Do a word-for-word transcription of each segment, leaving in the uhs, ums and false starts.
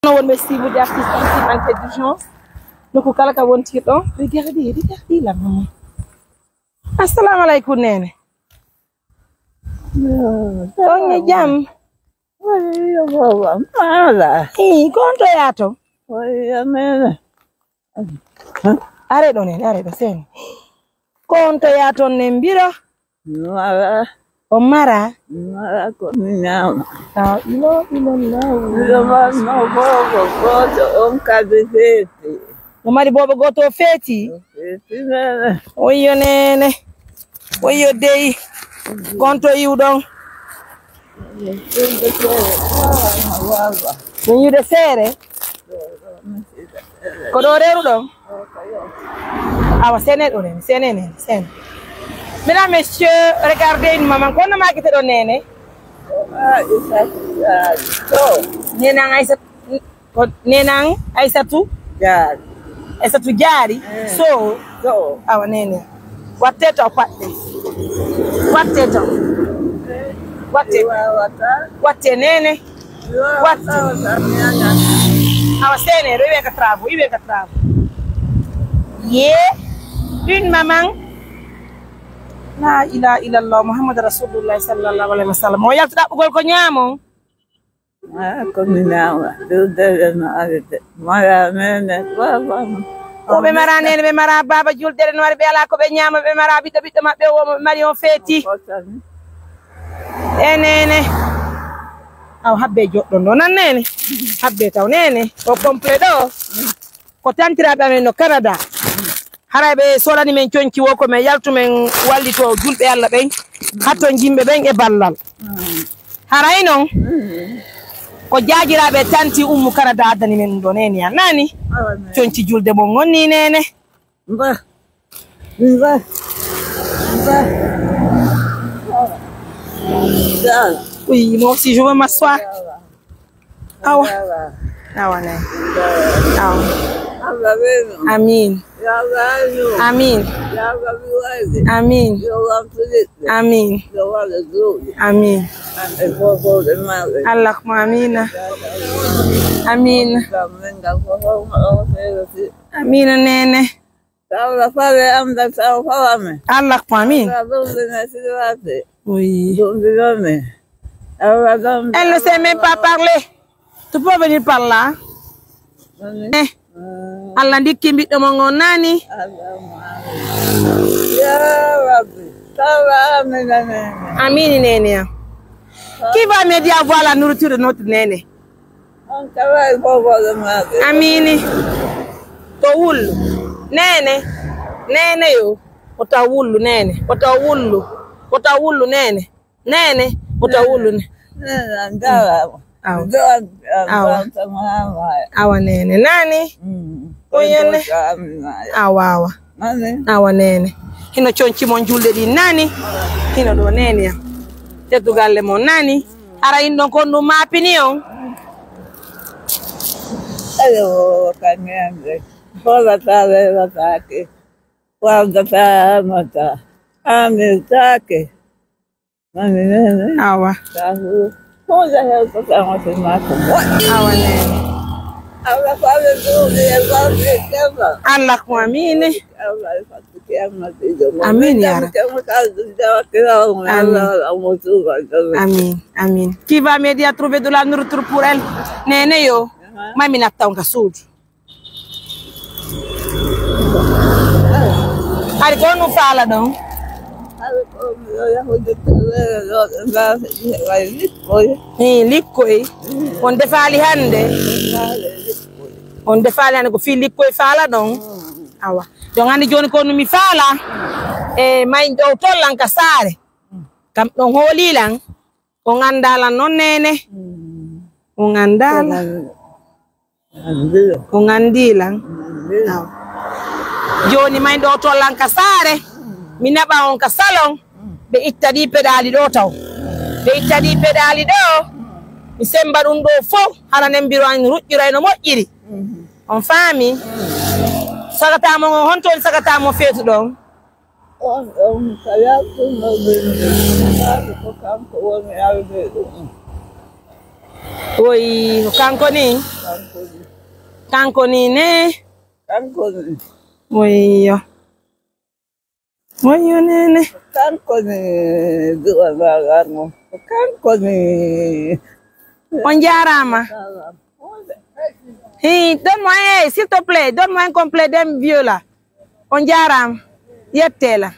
No wonɓe siibude artiste en, siman d'urgence. Nokku kala ka wontirɗon. Regardez, regardez la maman. Assalamu alaikum, Nene. On e jam? Wayyo, baba, mala. Ii, ko on to yaato? Wayyo, Nene. Are ɗo, Nene, are ɗo, seni. Ko on to yaaton nen mbiro? Mala. O mara? Mala ko mi ñaama. La ilaha illallah. Miɗo marno boobo gooto, on kadi feeti. O mari boobo gooto, o feeti? O feeti, Nene. Wayyo, Nene. Wayyo, dey. Ko on to iwɗon? Ɗum yiwde seere? Ko ɗo reeruɗon? Awa, sene ɗo, Nene, sene, Nene, sene. Mesdames, messieurs, regardez une maman. Ko honno maakete ɗo, Nene? Aissatou Diagne. To. Nene an Aissatou, ko Nene an Aissatou? Diagne. Aissatou Diagne? Eh. So. So. Awa, Nene. Watte to paɗɗe. Watte to. Watte. Watte, Nene. Watte. Awa, sene, ɗo iwe ka travaux, iwe ka travaux. Ye, une maman. La ilaha illallah, Muhammad Rasulullah sallallahu alaihi wasallam. O yalti ɗaɓɓugol ko ñaamon. Ah, ko mi ñaama. Ɗum dere no ari de. Mara Nene, baba. Ko ɓe mara Nene, ɓe mara baba, julde no ari, ɓe alaa ko ɓe ñaama, ɓe mara ɓiɗɗo, ɓiɗɗo maɓɓe o, ɓe mari on feeti. E Nene. Aw, habbe joɗɗon ɗo. Nan Nene. Habbe taw Nene. O complet ɗo. Ko tantiraaɓe amen no Canada. Haray ɓe soolani men conci wo ko men yaltu men wallito julɓe Alla ɓen. Hatton jimɓe ɓen e ballal. Haray non. Ko jaagiraaɓe tanti Ummu Canada addani men ɗum ɗo Nene an. Nani? Conci julde mon on ni Nene. Mba. Mba. Mba. Dal. Oui, moi aussi, je veux m'asseoir. Awa. Awa, ne. Awa. Amin. Amin. Amin. Amin. Amin. Allahumma amina. Amin. Amina, Nene. Tawa fare am da tawa fawame. Allah ko amin. Tawa ɗum ɗum e siɗiraade. Oui. Ɗum ɗum ɗum e. Tawa ɗum. Elle ne sait même pas parler. Tu peux venir par là. Nani? Eh. Mm. Allah ndikki mbiɗɗo mo ngon nani? Allahumma amin. Ya Rabbi. Tawa amin, amin. Amin, Nene. Qui va m'aider à voir la nourriture de notre Nene? On tawa e bobo de maɓɓe. Amini. To wullu. Nene. Nene yo. O taw wullu, Nene. O taw wullu. O taw wullu, Nene. Nene. O taw wullu, ne. Nene, ndawa. Awa. Awa. Awa, Nene. Nani? Mm. Ko yenne? Awa, awa. Awa, Nene. Hino conci mon julde ɗin nani. Hino ɗo, Nene am. Teddugalle mon nani. Hara in ɗon kon ɗum maapini on. Ayo, kaŋŋe am de. Hoolata reerataake. Wardata mata. Amirtaake. Awa. Awa, Nene. Allah ko amin. Amin, ya Rabbi. Amin. Amin. Amin. Qui va m'aider à trouver de la nourriture pour elle? Nene yo. Mami natta on ka suudu. Hari ko no faala ɗon? Hari ko mi yo yahude way likkoy. Hi, likkoy. On defaali hannde? On defaali hannde ko fii likkoy faala ɗon? Awa. Ɗon anndi jooni ko no mi faala? E may ɗo tollan ka saare. Kam ɗon hoolilan. On anndaa lan non, Nene? Mm. On anndaa lan. Anndi. On anndii lan. Anndi. Awa. Jooni may ɗo tollan ka saare. Mi naɓa on ka salon. Ɓe itta ɗii peɗaali ɗo taw. Ɓe itta ɗii peɗaali ɗo. Mi semmba ɗum ɗo fow. Hara nen mbiro an ruƴƴiray no moƴƴiri. Mhm. On faami? Sagata mo on, honto woni sagata mo feetu ɗon? On, on ka yaltunoo ɓe, ko kanko woni arde ɗum. Woy, ko kanko ni? Kanko ni. Kanko ni ne? Kanko ni. Woyyo. Woyyo, neene. Kanko ni duwa bagar mo. Kanko ni. On jaaraama. Hii, donne-moi, eh, s'il te plaît, donne-moi un complet d'un vieux là. On jaaraama. Yettee lan.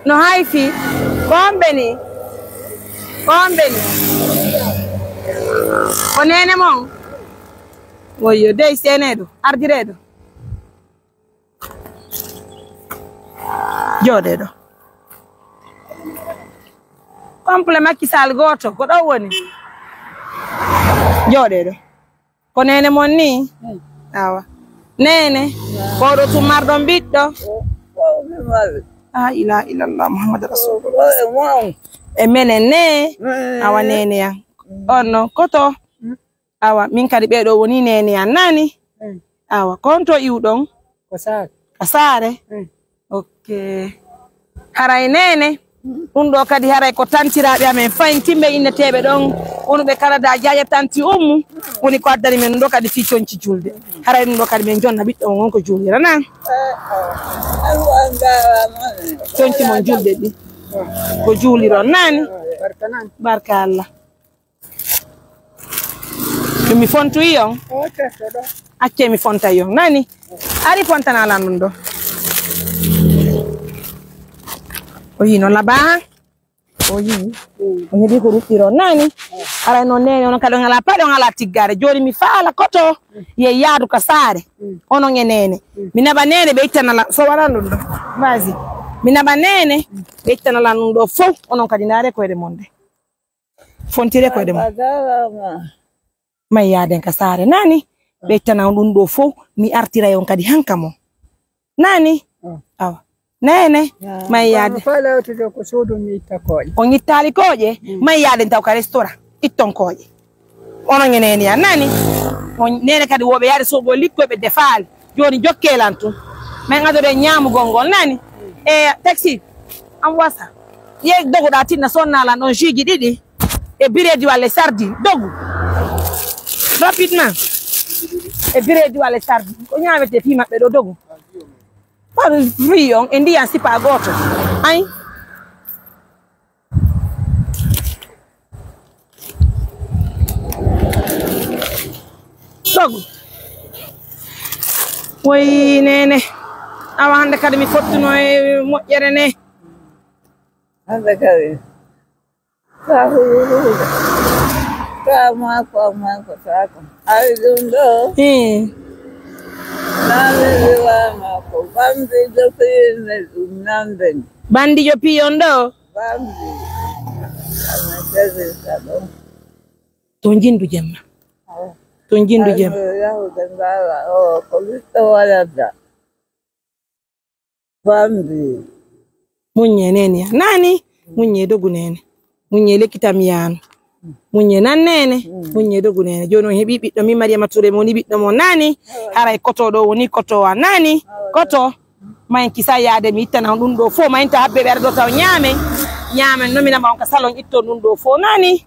No hay fii. Ko homɓe ni? Ko homɓe ni? Ko neene mon? Woyyo, dey seenee ɗo, ardiree ɗo. Jooɗee ɗo. Complet Macky Sall gooto, ko ɗo woni? Jooɗee ɗo. Ko neene mon ni? Awa. Neene, ko oɗo tun marɗon ɓiɗɗo? La ilaha illallah, Muhammad Rasulullah. E menen ne? Awa, neene an. On non, ko to? Awa, min kadi ɓee ɗoo woni neene an, naani? Mm. Awa, ko honto iwɗon? Ko saare. Ka saare? Mm. Ok. Haray neene, ɗum ɗoo kadi haray ko tantiraaɓe amen fayin timɓe inneteeɓe ɗon, wonuɓe Canada, Jaaja Tanti Ummu, woni ko addani men ɗum ɗoo kadi fii conci julde. Haray ɗum ɗoo kadi men jonna ɓiɗɗo on, on ko juulira, naani? Conci mon julde ɗi. Ko juuliron, naani? Barka naani. Barka Allah. Ɗum mi fontoyi on. Accee mi fonta on, nani? Ari fontana lan ɗum ɗoo. O yii no labaa. O yii. O heɓi ko ruɗɗiron, nani? Aray non neene, onon kadi on alaa paɗe, on alaa tiggaare. Jooni mi faala koto ye yaadu ka saare. Onon e neene. Mi naɓa neene ɓe ittana lan. So waran ɗum ɗoo. Vas-y. Mi naɓa neene ɓe ittana lan ɗum ɗoo fow. Onon kadi ndaare koyɗe mon ɗe. Fontire koyɗe mon. May yaaden ka saare, nani? Ɓe ittana on ɗum ɗoo fow, mi artira on kadi hanka mo. Nani? Awa. Neene, may yaade. Faala yewtude ko suudu mi itta kooƴe. On ittaali kooƴe, may yaaden taw ka restaurant. Itton kooƴe. Onon e neene an, nani? On neene kadi wooɓe yaade soogoo likkoy ɓe defaali. Jooni jokkee lan tun. Men adore ñaamugol ngol, nani? E taxi, am wasa. Ye dogoɗaa tinna sonnaa lan ɗon jus ji ɗiɗi. E bireedi walla e sardine. Dogu. Rapidement. E bireedi walla e sardine. Ko ñaametee fii maɓɓe ɗoo, dogu. Paru fii on e ndiyan sipa gooto. Ay. Sogo. Woy, neene. Awa, hannde kadi mi fottuno e moƴƴere ne. Hannde kadi. Ka huluhulu. Ka maako, maako, taako. Ay, ɗum ɗoo. Hii. Naane liwa maako. Bambi jopiine ɗum nanden. Bandi jopi on ɗoo. Bambi. Ana jazirta ɗon. To njindu jemma. Oh. To njindu jemma. Ay, yahude ndaara. Oh, ko ɓiɗɗo wayata. Bambi. Muññee, neene ya. Nani? Muññee, dogu, neene. Muññee, lekkitam yaanu. Muññee, nan, neene. Mm. Muññee, dogu, neene. Jooni on heɓii ɓiɗɗo, min Mariama Touré, mo woni ɓiɗɗo mo, nani? Haray koto ɗoo woni koto wa, nani? Koto. Mayen kisa yaade, mi ittana on ɗum ɗoo fow. Mayen ta habbe ɓe ara ɗoo taw ñaamen. Ñaamen, non mi naɓa on ka salon, itton ɗum ɗoo fow, nani?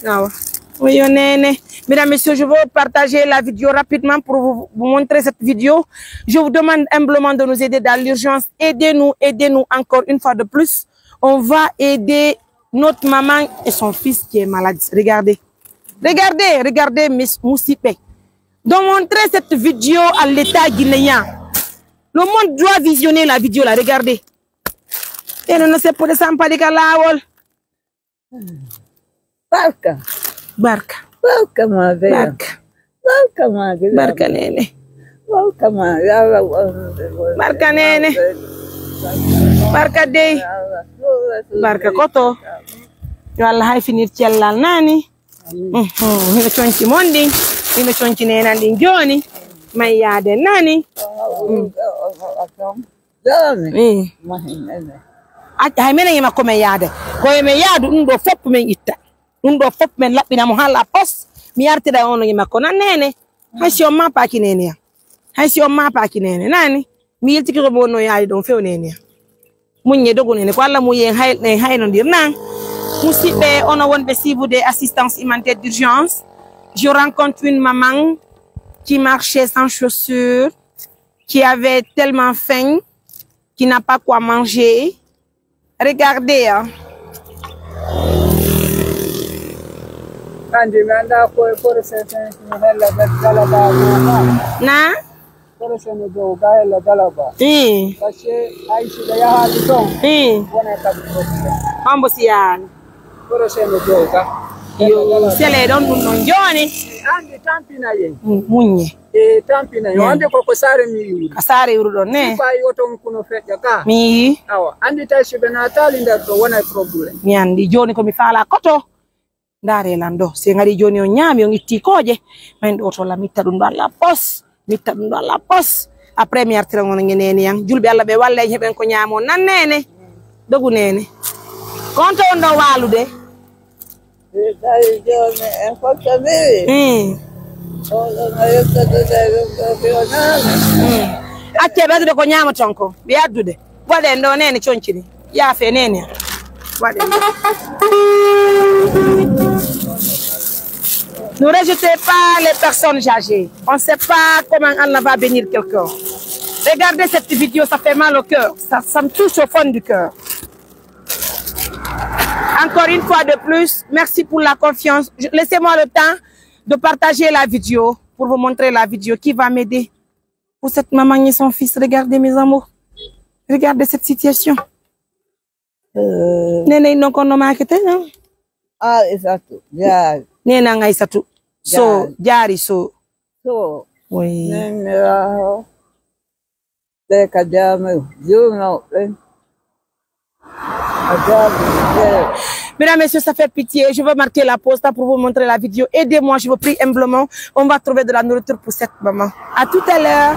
Awa. Oui, on est né. Mesdames, Messieurs, je veux partager la vidéo rapidement pour vous, vous montrer cette vidéo. Je vous demande humblement de nous aider dans l'urgence. Aidez-nous, aidez-nous encore une fois de plus. On va aider notre maman et son fils qui est malade. Regardez. Regardez, regardez, mes, musipe. Donc, montrez cette vidéo à l'État guinéen. Le monde doit visionner la vidéo là. Regardez. Et non, non, c'est pour les sans pas de Kalawol. Barka. Barka. Barka ma beya. Barka. Barka ma beya. Barka neene. Barka ma yalla. Barka neene. Barka dey. Barka koto. Yo Allah hayfinir cellal nani. Mhm. Hino conci mon ɗin. Hino conci neenan ɗin jooni. May yaade nani. Mm. Jooni. Eh. Mahi nene. Ac-, hay menen e makko men yaade. Ko e men yaadu, ɗum ɗoo fof men itta. Ɗum ɗoo fof men laɓɓina mo haa la poste. Mi artira e onon e makko. Nan neene. Hay si on maapaaki neene ya. Hay si on maapaaki neene. Nani? Mi yiltiki ko mo wonno yaade ɗon few neene ya. Muññe dogu neene. Ko Allah muññe en hay-, en haynondir nan. Musidɓe, onon wonɓe siibude assistance humanitaire d'urgence. Je rencontre une maman qui marchait sans chaussures, qui avait tellement faim, qui n'a pas quoi manger. Regardez, hein. Andi mi anda ko e koro sesen no hella ɓe dala ba na. Koro sene dow ga hella dala ba. Eh. Parce que ay si ɓe yahaali ton. Eh. Wona kadi problème. Mambo si yaani. Koro sene dow ga. Yo sele ɗon ɗum ɗon jooni. Andi tampina yen. Muññe. E tampina yo ande ko ko saare mi yuri. Ka saare yuru ɗon ne. Ko ay oton kuno feƴƴa ka. Mi yi. Awa andi tay si ɓe naataali nder ɗo wona e problème. Mi andi jooni ko mi faala koto. Ndaare lan ɗo si en ari jooni on ñaami on itti kooƴe. Mayn ɗo to la mitta ɗum ɗo alla pos. Mitta ɗum ɗo alla pos. Après mi artira on ngeneni yan julɓe alla ɓe walla en heɓen ko ñaamo nan nene. Dogu nene. Konto on ɗo waalude. Tawi jooni en fottondiri. Oɗo no yettodude ɗum ɗo fiyonaama. Accee ɓeydude ko ñaamaton ko ɓe addude. Waɗen ɗo nene concini. Yaafe nene. Waɗen. Ne rejetez pas les personnes âgées. On ne sait pas comment Allah va bénir quelqu'un. Regardez cette vidéo, ça fait mal au cœur. Ça, ça me touche au fond du cœur. Encore une fois de plus, merci pour la confiance. Laissez-moi le temps de partager la vidéo pour vous montrer la vidéo qui va m'aider. Pour cette maman et son fils, regardez mes amours. Regardez cette situation. Nene non kono makete non. Ah, exacto. Yeah. Nena ngaisatu. So, jari so. So. Oui. Nene raho. Ɓe ka jaami juulnooɓe ɓen. A jaami ɓe. Mesdames, messieurs, ça fait pitié. Je veux marquer la pause là pour vous montrer la vidéo. Aidez-moi, je vous prie humblement. On va trouver de la nourriture pour cette maman. À tout à l'heure.